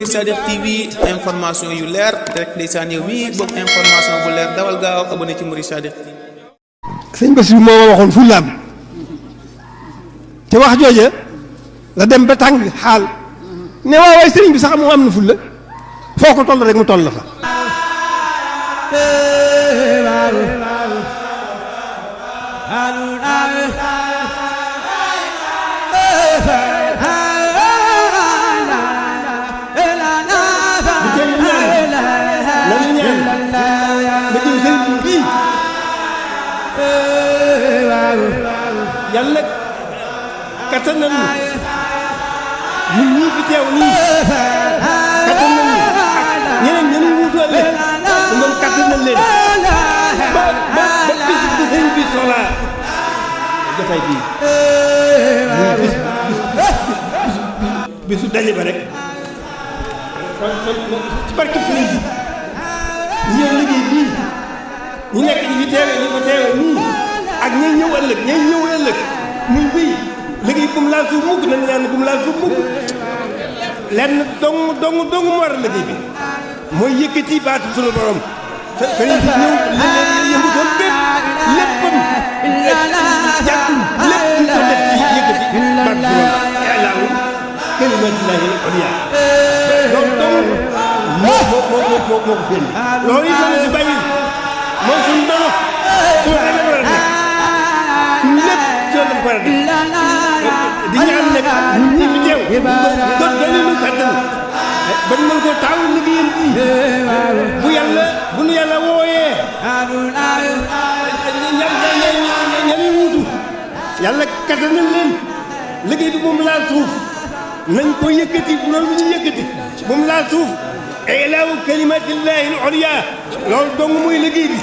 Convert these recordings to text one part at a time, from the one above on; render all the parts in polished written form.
Sadikh TV information yu leer rek ndeysaan yow mi bokk information bu leer dawal gaaw abonné ci Mouride Sadikh. sëñ Bassirou moo ma waxoon fullaam te wax jooje la dem ba tàng xaal ne waaw waay sëriñ bi sax mu am na fulla foo ko toll rek mu toll la fa. yàlla kattan nañu ñun ñii fi teew nii kattan nañu ak ñeneen ñeneen wuutal leen ñoom kattan nañ leen ba bis bu sëñ bi soxlaa jotaay bii muy bisu daje ba rek kon ci barke sëriñ bi ñëw liggéey bii ñu nekk ñi fi teewee ñu ko teewee nii ak ñay ñëw ëllëg muy bii liggéey bu mu laal suuf mukk nañ ñaan bu mu laal suuf mukk lenn dong mu war a liggéey bi mooy yëkkati baatu sunu borom sëriñ bi ñëw yëngu doon bépp léppam jàppul lépp ñu ko def ci yëkkati baatu sunu borom ilaahu kalimatillahi al-ulya loolu dong moo ko féndi loolu it lañu si bàyyi mooy suñu dono suñu rek la war a nekk lépp coono war a def di ñaan nag ñun ñi fi teew doon dalilu kàttan ba ñu mën koo taawul liggéeyam bii bu nu yàlla wooyee ña wuutu yàlla kattanal leen liggéey bi moom laal suuf nañ ko yëkkati bu loolu ñu yëkkati moom laal suuf ilaahu kalimatillahi al-ulya loolu dong muy liggéey bi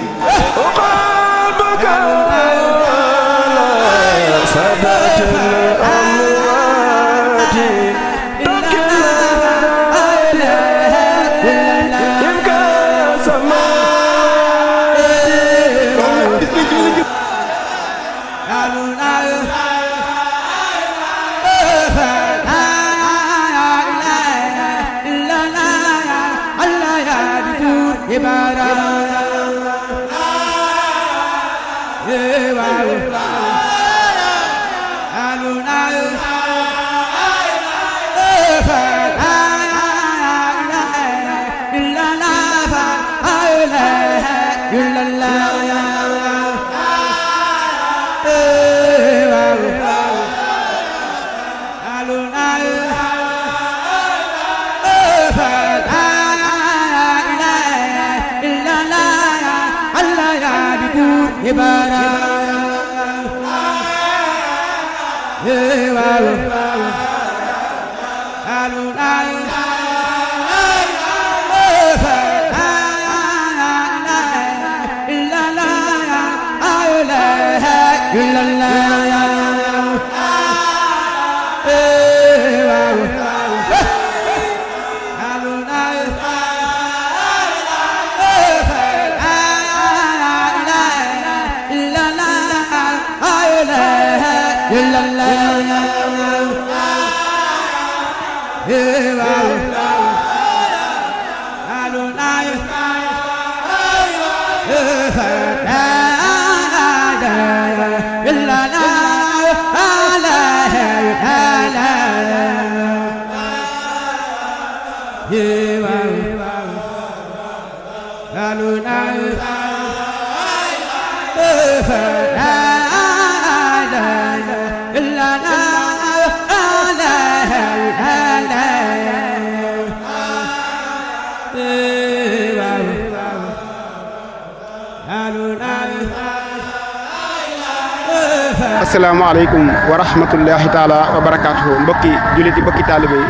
asalaamaaleykum wa rahmatullahi taala wa barakaatuhu mbokki jullit yi mbokki taalibe yi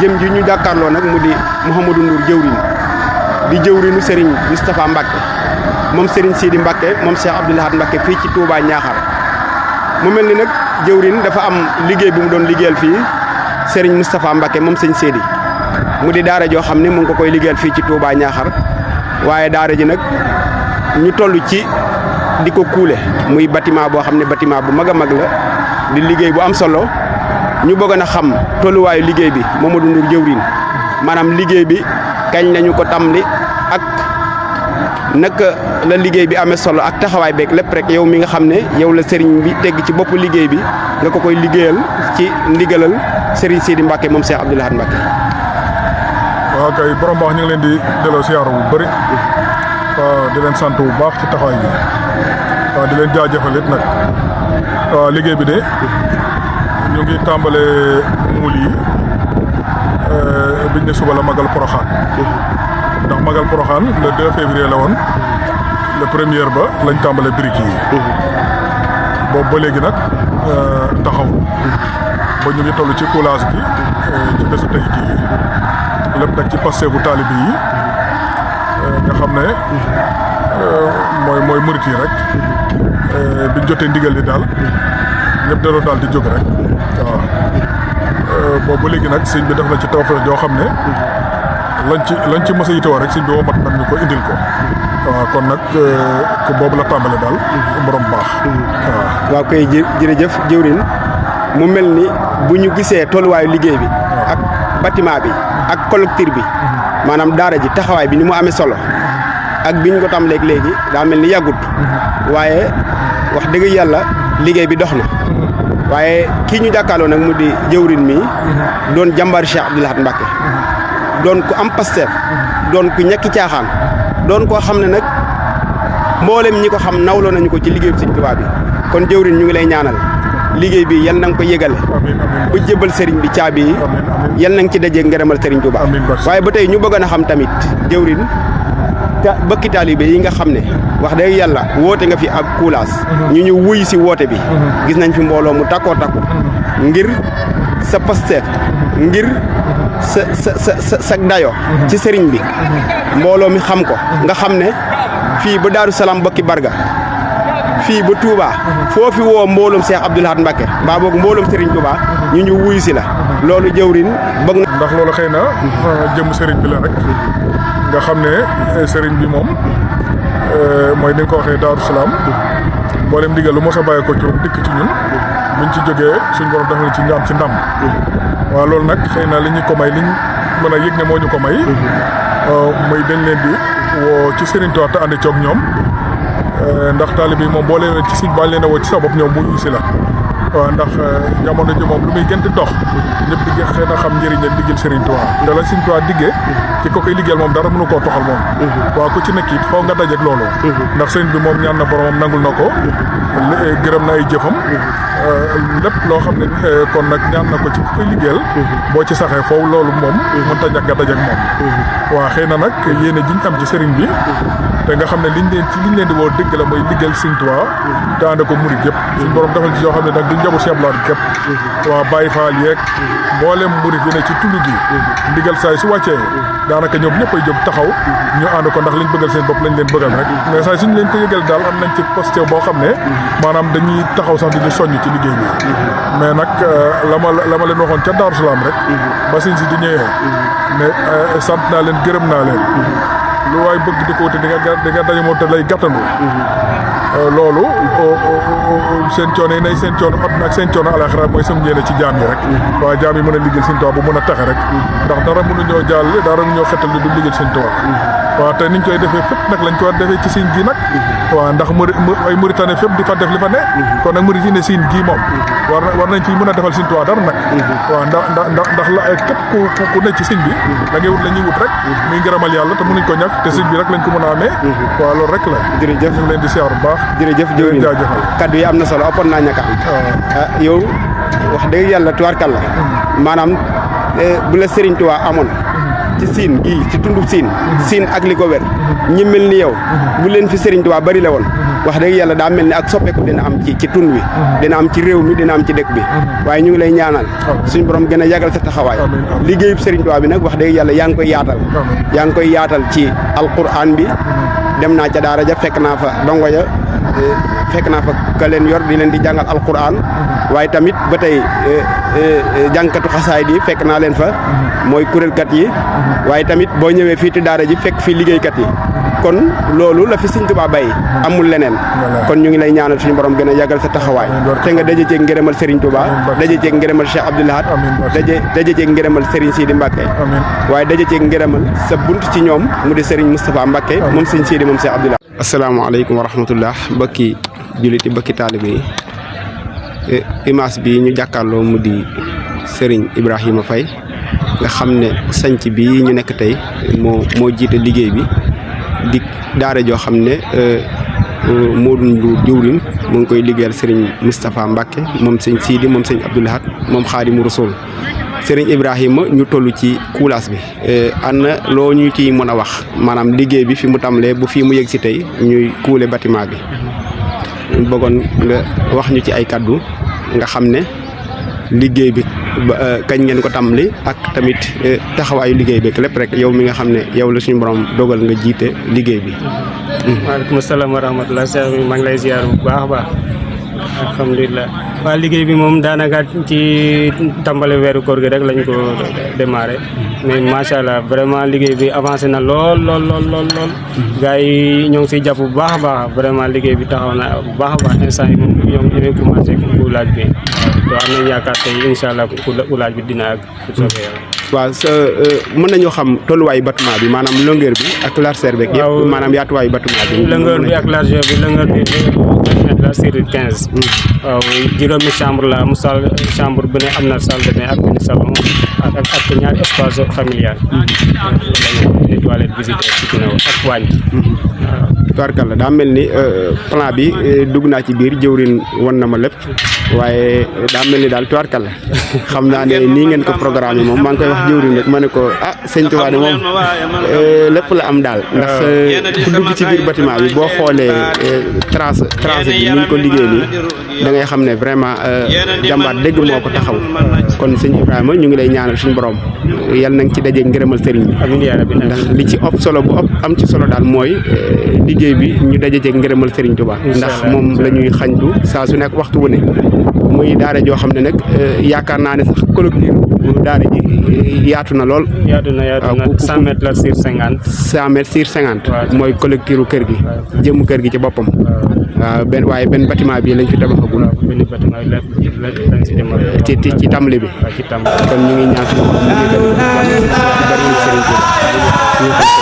jëm ji ñu jàkkaarloo nag mu di Mouhamadou Ndour jëwriñ di jëwriñu Serigne Moustapha Mbacke moom Serigne Sidi Mbacke moom Cheikh Abdoul Ahad Mbacke fii ci Touba Ñaaxar mu mel ni nag jëwriñ dafa am liggéey bu mu doon liggéeyal fii Serigne Moustapha Mbacke moom sëñ Sidi mu di daara joo xam ne mu ngi ko koy liggéeyal fii ci Touba Ñaaxar waaye daara ji nag ñu toll ci di ko kuule muy bâtiment boo xam ne bâtiment bu mag a mag la di liggéey bu am solo ñu bëgg na xam tolluwaayu liggéey bi Mamadou Ndour jëwriñ maanaam liggéey bi kañ lañu ko tàmbali ak naka la liggéey bi amee solo ak taxawaay beeg lépp rek yow mi nga xam ne yow la sëriñ bi tegg ci bopp liggéey bi nga ko koy liggéeyal ci ndigalal sëriñ Sidi Mbacke moom Cheikh Abdoul Ahad Mbacke. waaw kay borom baax ñu ngi leen di delloo siyaara bu bëri di leen sant bu baax ci taxawaay bi waaw di leen jaajëfal it nag waaw liggéey bi de ñu ngi tàmbalee muul yi biñ ne suba la magal Poroxaan ndax magal Poroxaan le 2 février la woon le premier ba lañ tàmbalee briques yi boobu ba léegi nag taxaw ba ñu ngi toll ci coulage gi ci bésu tey jii lépp nag ci passé bu taalibe yi nga xam ne mooy murit yi rek biñ jotee ndigal li daal ñëpp da doon daal di jóg rek waaw boobu ba léegi nag sëñ bi def na ci tawfeex joo xam ne lañ ci mos a yitewoo rek sëñ bi woo mat nag ñu ko indil ko waaw kon nag boobu la tàmbale daal borom baax waaw. waaw koy jërëjëf jëwriñ mu mel ni bu ñu gisee tolluwaayu liggéey bi ak bâtiment bi ak collecteur bi maanaam daara ji taxawaay bi ni mu amee solo ak biñ ko tàmbalee léegi daa mel ni yàggut waaye wax dëgg yàlla liggéey bi dox na waaye kii ñu jàkkaarloo nag mu di jëwriñ mi doon jàmbaari Cheikh Abdoul Ahad Mbacke doon ku am Pastef doon ku ñekki caaxaan doon koo xam ne nag mboolem ñi ko xam nawloo nañu ko ci liggéey bi Sëriñ Tuubaa bi kon jëwriñ ñu ngi lay ñaanal liggéey bi yal na nga ko yëgale ba jébal sëriñ bi caabi yi yal na nga ci dajeeg ngërëmal Sëriñ Tuubaa waaye ba tey ñu bëgg na xam tamit jëwriñ bëkki taalibe yi nga xam ne wax dëgg yàlla woote nga fi ab kuulaas ñu ñu wuy si woote bi gis nañ fi mbooloo mu takkoo takku ngir sa Pastef ngir sa dayo ci sëriñ bi mbooloo mi xam ko nga xam ne fii ba Daaru Salaam bokki Barga fii ba Touba foofi woo mbooloom Cheikh Abdoul Ahad Mbacke mbaa boog mbooloom Serigne Touba ñu wuyu si la loolu jëwriñ bëgg na. ndax loolu xëy na jëm Serigne bi la rek nga xam ne Serigne bi moom mooy ni nga ko waxee Daaru Salaam mboolem ndigal lu mos a bàyyi ko ci dikk ci ñun buñ ci jógee suñ borom def na ci ñu am ci ndam waaw loolu nag xëy na li ñu ko may liñ mën a yëg ne moo ñu ko may muy dañ leen di woo ci Serigne Touba te ànd coog ñoom. ndax taalibe bi moom boo leen ci siñ baal leen a woo ci sa bopp ñoom mu si la waaw ndax jamono ji moom lu muy gën di dox ñëpp di xëy na xam njëriñ ak liggéeyal Serigne Touba te la Serigne Touba diggee ci ko koy liggéeyal moom dara mënu koo toxal moom waaw ku ci nekk it foo nga dajeek loolu ndax sëriñ bi moom ñaan na boromam nangul na ko gërëm na ay jëfam lépp loo xam ne kon nag ñaan na ko ci ku koy liggéeyal boo ci saxee foofu loolu moom mënta ñàkk nga dajeek moom waaw xëy na nag yéene jiñ am ci sëriñ bi te nga xam ne liñ leen di woo dëgg la mooy liggéeyal Serigne Touba te ànd ko murid yëpp suñ borom defal ci yoo xam ne nag duñ jabu Cheikh Abdoul Ahad képp waaw Baye Fall yeeg mboolem murid yi ne ci tund gi ndigal saay su wàccee daanaka ñoom ñëpp ay jóg taxaw ñu ànd ko ndax liñ bëggal seen bopp lañ leen bëggal rek mais saay suñu leen ko yëgal daal am nañ ci posté boo xam ne maanaam dañuy taxaw sax di ñu soññ ci liggéey bi mais nag la ma leen waxoon ca Daaru Salaam rek ba sëñ si di ñëwee ne sant naa leen gërëm naa leen lu waay bëgg di ko wuti di nga daje moo te lay gàttandu loolu seen coono yi nay seen coono àdduna ak seen coono alaxira mooy sam ñeene ci jaam yi rek waaye jaam yi mën a liggéeyal Sëriñ Tuubaa bu mën a taxe rek ndax dara mënuñoo jàll dara mënuñoo xettal li du liggéeyal Sëriñ Tuubaa waaw te niñ koy defee fépp nag lañ ko war defee ci siin gi nag waaw ndax ay Mauritanie fépp di fa def li fa ne kon nag murit yi ne siin gii moom war nañ fi mën a defal Sëriñ Tuubaa dara nag waaw ndax la képp ku ne ci siin bi da ngay wut la ñuy wut rek muy ngërëmal yàlla te mënuñ ko ñàkk te siin bi rek lañ ko mën a amee waaw loolu rek la jërëjëf ñu ngi leen di siyaar bu baax jërëjëf jëwriñ kaddu yi am na solo ëppoon naa ñàkk am yow wax dëgg yàlla tubaarkàlla maanaam bu la Serigne Touba amoon ci siin gii ci tundub siin ak li ko wér ñi mel ni yow bu leen fi Serigne Touba bari la woon wax dëgg yàlla daa mel ni ak soppeeku dina am ci tund wi dina am ci réew mi dina am ci dëkk bi waaye ñu ngi lay ñaanal suñu borom gën a yàggal sa taxawaay liggéeyub Serigne Touba bi nag wax dëgg yàlla yaa ngi koy yaatal ci alquran bi dem naa ca daara ja fekk naa fa dongo ya fekk naa fa ka leen yor di leen di jàngal alquran waaye tamit ba tey jàngkatu xasaay di fekk naa leen fa mooy kuréelkat yi waaye tamit boo ñëwee fii ci daara ji fekk fii liggéeykat yi kon loolu la fi Sëriñ Tuubaa bay amul leneen kon ñu ngi lay ñaanal suñu borom gën a yàggal sa taxawaay te nga daje ceeg ngërëmal Sëriñ Tuubaa daje ceeg ngërëmal Cheikh Abdou Lahad daje ceeg ngërëmal Sëriñ Sidi Mbacke waaye daje ceeg ngërëmal sa bunt ci ñoom mu di Sëriñ Moustapha Mbacke moom Sëriñ Sidi moom Cheikh Abdou Lahad. asalaamaaleykum wa rahmatullah mbokki jullit yi mbokki taalibe yi image bi ñu jàkkaarloo mu di Serigne Ibrahima Faye nga xam ne sanc bi ñu nekk tey moo jiite liggéey bi di daara joo xam ne Modou Ndour jëwriñ mu ngi koy liggéeyal Serigne Moustapha Mbacke moom Serigne Sidi moom Serigne Abdou Lahad moom Xaadimu Rasuul Serigne Ibrahima ñu toll ci kuulaas bi ana loo ñu ciy mën a wax maanaam liggéey bi fi mu tàmbalee bu fii mu yegg si tey ñuy kuule bâtiment bi bëggoon nga wax ñu ci ay kaddu nga xam ne liggéey bi kañ ngeen ko tàmbali ak tamit taxawaayu liggéey bi lépp rek yow mi nga xam ne yow la suñu borom dogal nga jiite liggéey bi. waaleykum salaam wa rahmatulah maa ngi lay ziar bu baax a baax alhamdulilah. waaw liggéey bi moom daanaka ci tàmbali weeru koor gi rek lañ ko démarré mais macha allah vraiment liggéey bi avancé na lool. gars yi ñoo ngi siy jàpp bu baax a baax vraiment liggéey bi taxaw na bu baax a baax instant yi moom ñoo ngi commencé coulage bi te am nañ yaakaar tey incha allah coulage bi dina ak bu soobee yàlla. waaw mën nañoo xam tolluwaayu bâtiment bi maanaam longueur bi ak largeur bi. waaw yëpp maanaam yaatuwaayu bâtiment bi. longueur bi ak largeur bi longueur bi 20 mètres la sur 15. waaw juróomi chambre la am salle chambre bu ne am na salle de bain ak benn salon ak ñaari espace familial. lañu toilette visite ci ginnaaw ak waañ. tubaarkalla daa mel ni plan bi dugg naa ci biir jëwrin wan na ma lépp waaye daa mel ni daal tubaarkalla xam naa ne nii ngeen ko programme moom maa ngi koy wax jëwrin rek ma ne ko sëñ Tuubaa de moom lépp la am daal ndax ku dugg ci biir bâtiment bi boo xoolee trace bi ni ñu ko liggéey nii da ngay xam ne vraiment jàmbaar dégg moo ko taxaw kon sëñ Ibrahima ñu ngi lay ñaanal suñu borom yal na nga ci dajeeg ngërëmal sëriñ bi ndax li ci ëpp solo bu ëpp am ci solo daal mooy liggéey bi ñu daje ceeg ngërëmal Serigne Touba ndax moom la ñuy xañtu saa su nekk waxtu wu ne muy daara joo xam ne nag yaakaar naa ne sax collectif daara ji yaatu na lool. yaatu na 100 mètres la sur 50. 100 mètres sur 50. mooy collectiru kër gi. jëmm kër gi ci boppam. waaw waaye benn bâtiment bi lañ fi tabaxagul. benn bâtiment lañ si demal. ci tàmbali bi. ci tàmbali kon ñu ngi ñaan suñu borom ñu ngi bari Serigne Touba.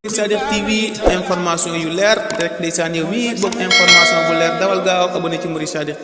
Sadikh TV information yu leer rek ndeysaan yow mi bëgg information bu leer dawal gaaw abonné ci Mouride Sadikh